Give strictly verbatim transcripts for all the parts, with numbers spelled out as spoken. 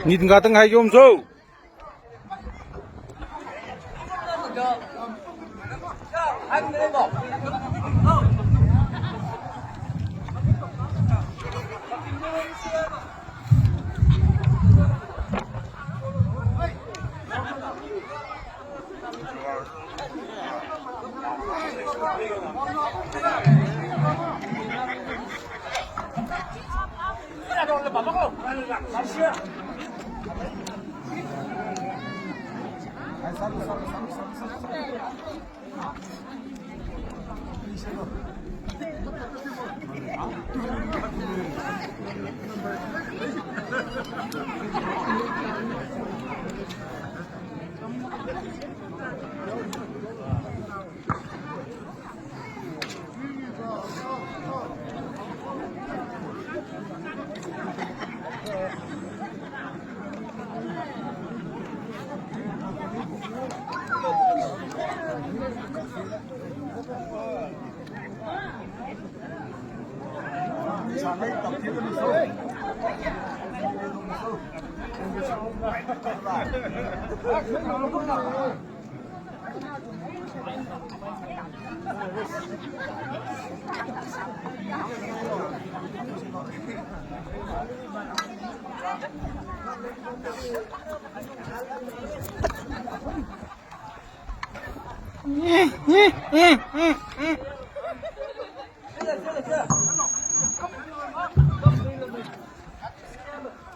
Nit ngatang hai yom so.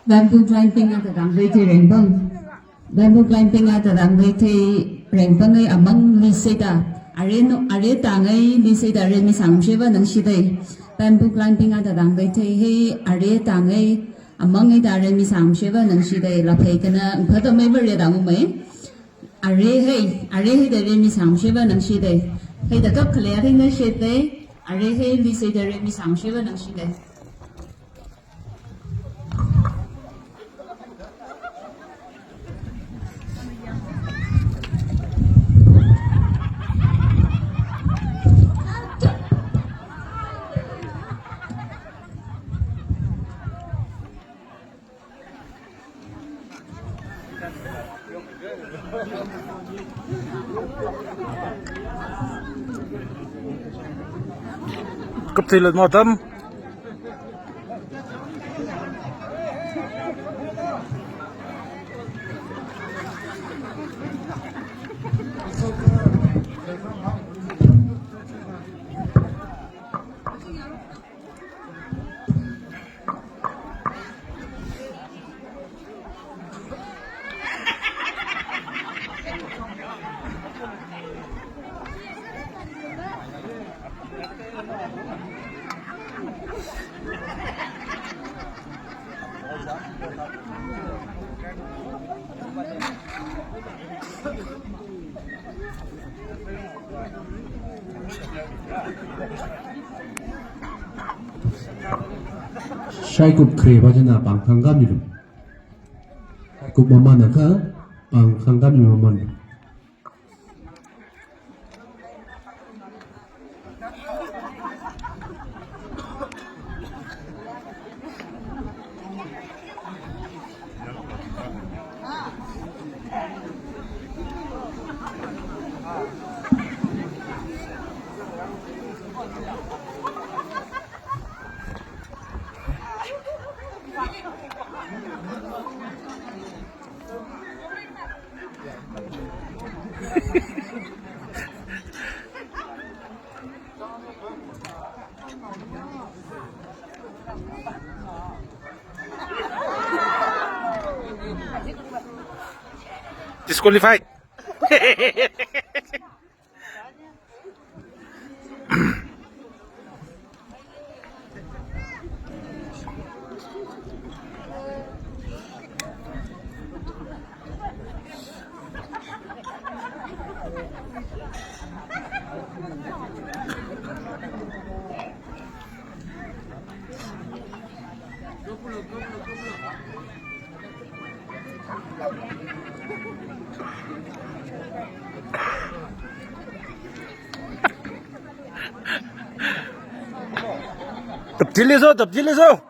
Bamboo climbing a tadang vei thei rengpang. Bamboo climbing a tadang vei thei rengpang ei amang li seida. Are no, are tang ei li seida are mi sangsheva nang shidai. Bamboo climbing a tadang vei thei hei are tang ei amang ei da are mi sangsheva nang shidai. Laphei kana ngphato mai vare dang umai. Are hei, are hei da re mi sangsheva nang shidai. Hei da kap khalei are na shidai. Are hei li seida re mi sangsheva nang shidai. Kapthilat matam. Shaikup khareva china pāng khangkāmilu. Shaikup mamānakha pāng khangkāmi mamānlu. Disqualified. Tapchili so, tapchili so.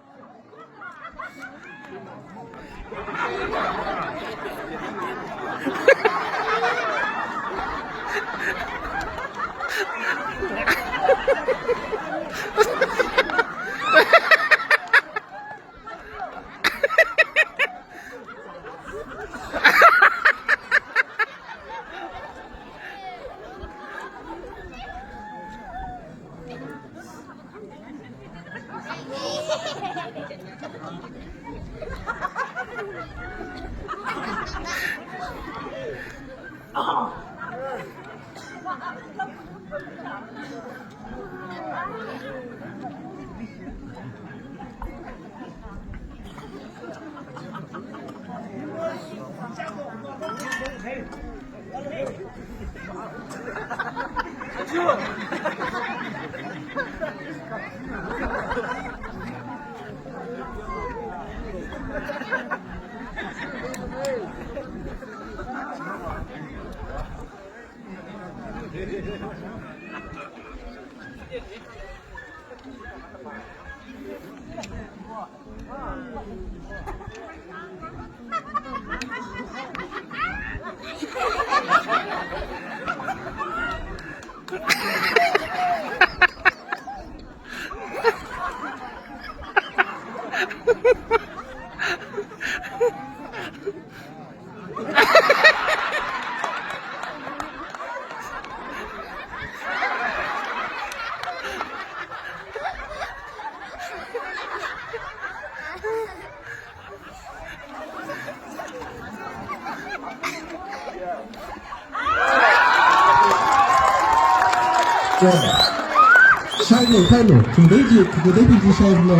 Shai ne, shai ne. Thingdei chi, thingdei chi shai ne.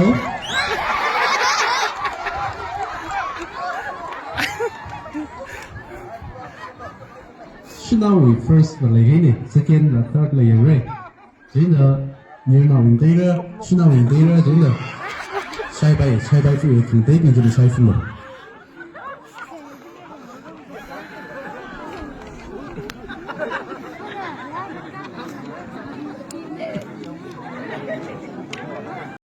Shanaowui first la leihai ne, second la third la yangra. Chieina, Nirnaowui ngateira, Shanaowui ngateira, chieina. Shaipai, shaipai chu thingdeibing chili shai silo.